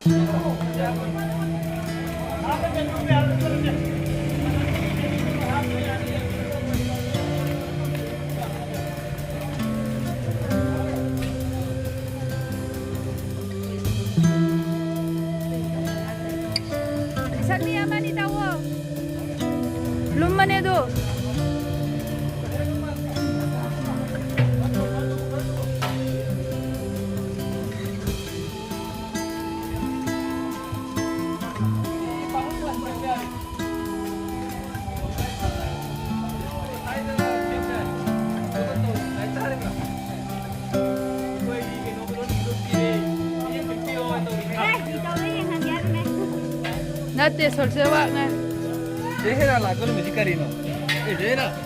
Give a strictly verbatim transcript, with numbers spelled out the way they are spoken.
ꯏꯁꯛ ꯃꯤ ꯑꯃꯅꯤ ꯇꯧꯋꯣ꯫ ꯂꯨꯝꯕꯅꯦ ꯑꯗꯨ꯫ ꯅꯠꯇꯦ, social workꯅꯦ꯫ ꯆꯦ ꯍꯦꯔꯥ ꯂꯥꯛꯄ ꯅꯨꯃꯤꯠꯁꯤ ꯀꯔꯤꯅꯣ? ꯑꯦ, ꯆꯦ ꯍꯦꯔꯥ꯫